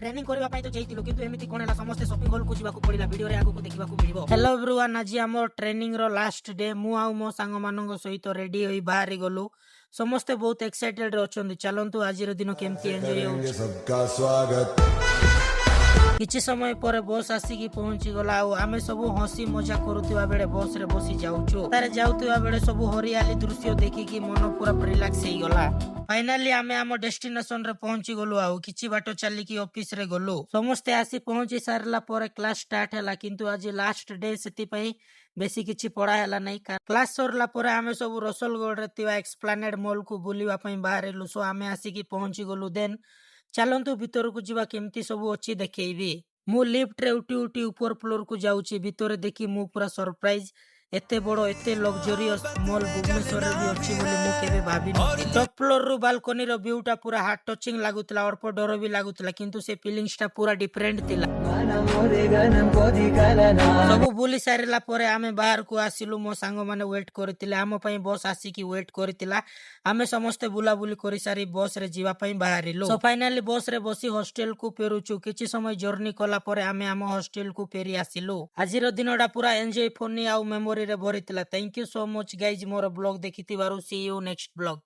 Training କରିବା ପାଇଁ ତ ଯାଇଥିଲୁ, କିନ୍ତୁ ଏମିତି କଣ ହେଲା, ସମସ୍ତେ ସପିଂ ହଲ୍ କୁ ଯିବାକୁ ପଡିଲା। ଭିଡିଓରେ ଆଗକୁ ଦେଖିବାକୁ ମିଳିବ। ହ୍ୟାଲୋ ଏଭ୍ରିୱାନ୍, ଆଜି ଆମ ଟ୍ରେନିଂ ର ଲାଷ୍ଟ ଡେ। ମୁଁ ଆଉ ମୋ ସାଙ୍ଗମାନଙ୍କ ସହିତ ରେଡି ହୋଇ ବାହାରି ଗଲୁ। ସମସ୍ତେ ବହୁତ ଏକ୍ସାଇଟେଡ୍ ଅଛନ୍ତି। ଚାଲନ୍ତୁ, ଆଜିର ଦିନ କେମିତି ଏନ୍ଜୟ करेंगे ହେଉଛି। सबका स्वागत। କିଛି ସମୟ ପରେ ବସ୍ ଆସିକି ପହଞ୍ଚିଗଲା ଆଉ ଆମେ ସବୁ ହସି ମଜା କରୁଥିବା ବେଳେ ବସ୍ ରେ ବସି ଯାଉଛୁ। ତାରେ ଯାଉଥିବା ବେଳେ ସବୁ ହରିଆଲି ଦୃଶ୍ୟ ଦେଖିକି ମନ ପୁରା ରିଲାକ୍ସ ହେଇଗଲା। ଫାଇନାଲି ଆମେ ଆମ ଡେଷ୍ଟିନେସନ ରେ ପହଞ୍ଚି ଗଲୁ ଆଉ କିଛି ବାଟ ଚାଲିକି ଅଫିସ ରେ ଗଲୁ। ସମସ୍ତେ ଆସି ପହଞ୍ଚି ସାରିଲା ପରେ କ୍ଲାସ ଷ୍ଟାର୍ଟ ହେଲା, କିନ୍ତୁ ଆଜି ଲାଷ୍ଟ ଡେ, ସେଥିପାଇଁ ବେଶୀ କିଛି ପଢା ହେଲା ନାହିଁ। କ୍ଲାସ ସରିଲା ପରେ ଆମେ ସବୁ ରସଲଗଡରେ ଥିବା ଏକ୍ସପ୍ଲାନେଡ ମଲ୍ କୁ ବୁଲିବା ପାଇଁ ବାହାରିଲୁ। ସୋ ଆମେ ଆସିକି ପହଞ୍ଚି ଗଲୁ। ଦେନ୍ ଚାଲନ୍ତୁ, ଭିତରକୁ ଯିବା, କେମିତି ସବୁ ଅଛି ଦେଖେଇବି। ମୁଁ ଲିଫ୍ଟରେ ଉଠି ଉଠି ଉପର ଫ୍ଲୋରକୁ ଯାଉଛି। ଭିତରେ ଦେଖି ମୁଁ ପୁରା ସରପ୍ରାଇଜ। ଏତେ ବଡ, ଏତେ ଲକ୍ଜରିୟସ୍ ମଲ୍ ଭୁବନେଶ୍ୱରରେ ବି ଅଛି ବୋଲି ମୁଁ କେବେ ଭାବିନଥିଲି। ଟପ୍ ଫ୍ଲୋରରୁ ବାଲକୋନିର ଭ୍ୟୁଟା ପୁରା ହାର୍ଟ ଟଚିଂ ଲାଗୁଥିଲା। ଅଳ୍ପ ଡର ବି ଲାଗୁଥିଲା, କିନ୍ତୁ ସେ ଫିଲିଙ୍ଗସଟା ପୁରା ଡିଫରେଣ୍ଟ ଥିଲା। ସବୁ ବୁଲି ସାରିଲା ପରେ ଆମେ ବାହାରକୁ ଆସିଲୁ। ମୋ ସାଙ୍ଗମାନେ ୱେଟ୍ କରିଥିଲେ ଆମ ପାଇଁ। ବସ୍ ଆସିକି ୱେଟ୍ କରିଥିଲା। ଆମେ ସମସ୍ତେ ବୁଲାବୁଲି କରିସାରି ବସ୍ ରେ ଯିବା ପାଇଁ ବାହାରିଲୁ। ସୋ ଫାଇନାଲି ବସ୍ ରେ ବସି ହଷ୍ଟେଲ କୁ ଫେରୁଛୁ। କିଛି ସମୟ ଜର୍ଣ୍ଣି କଲା ପରେ ଆମେ ଆମ ହଷ୍ଟେଲ କୁ ଫେରି ଆସିଲୁ। ଆଜିର ଦିନଟା ପୁରା ଏନ୍ଜୟ, ଫନି ଆଉ ମେମୋରିରେ ଭରିଥିଲା। Thank you so much guys, ମୋର blog ଦେଖିଥିବାରୁ। See you next vlog.